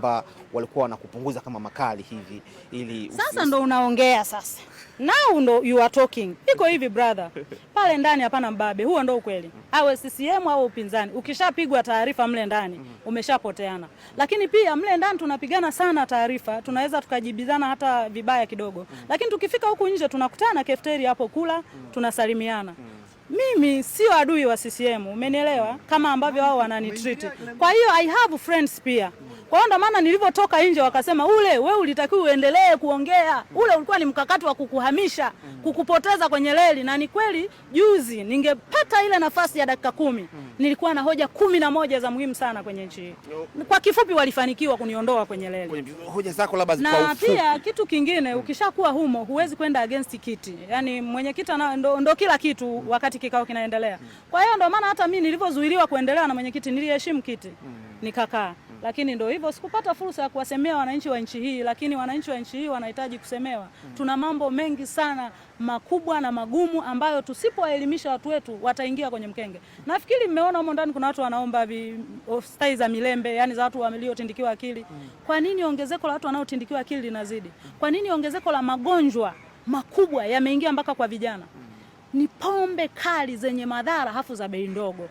Kwamba walikuwa wanakupunguza kama makali hivi ili Sasa ndo unaongea sasa. Now ndo you are talking. Iko hivi, brother. Pale ndani hapana mbabe, huo ndo ukweli. Awe CCM au upinzani. Ukishapigwa taarifa mle ndani, umeshapoteana. Lakini pia mle ndani tunapigana sana taarifa, tunaweza tukajibizana hata vibaya kidogo. Lakini tukifika huku nje tunakutana cafeteria hapo kula, tunasalimiana. Mimi sio adui wa CCM, umenielewa? Kama ambavyo wao wananitreat. Kwa hiyo I have friends pia. Kwa hiyo ndo maana nilivyotoka nje wakasema ule wewe ulitakiwa uendelee kuongea. Ule ulikuwa ni mkakati wa kukuhamisha, kukupoteza kwenye reli. Na ni kweli juzi ningepata ile nafasi ya dakika 10, nilikuwa na hoja 11 za muhimu sana kwenye nchi hii. Kwa kifupi walifanikiwa kuniondoa kwenye reli. Kwenye hoja zako labda kwa Na ufupi. pia kitu kingine, ukishakuwa humo huwezi kwenda against kiti. Yaani mwenyekiti ndo kila kitu wakati kikao kinaendelea. Kwa hiyo ndo maana hata mimi nilivyozuiliwa kuendelea na mwenyekiti niliheshimu kiti. Nikakaa. Lakini ndo hivyo, sikupata fursa ya kuwasemea wananchi wa nchi hii, lakini wananchi wa nchi hii wanahitaji kusemewa. Tuna mambo mengi sana makubwa na magumu ambayo tusipowaelimisha watu wetu wataingia kwenye mkenge. Nafikiri mmeona humo ndani kuna watu wanaomba style za milembe, yani za watu waliotindikiwa akili. Kwa nini ongezeko la watu wanaotindikiwa akili linazidi? Kwa nini ongezeko la magonjwa makubwa yameingia mpaka kwa vijana? Ni pombe kali zenye madhara hafu za bei ndogo.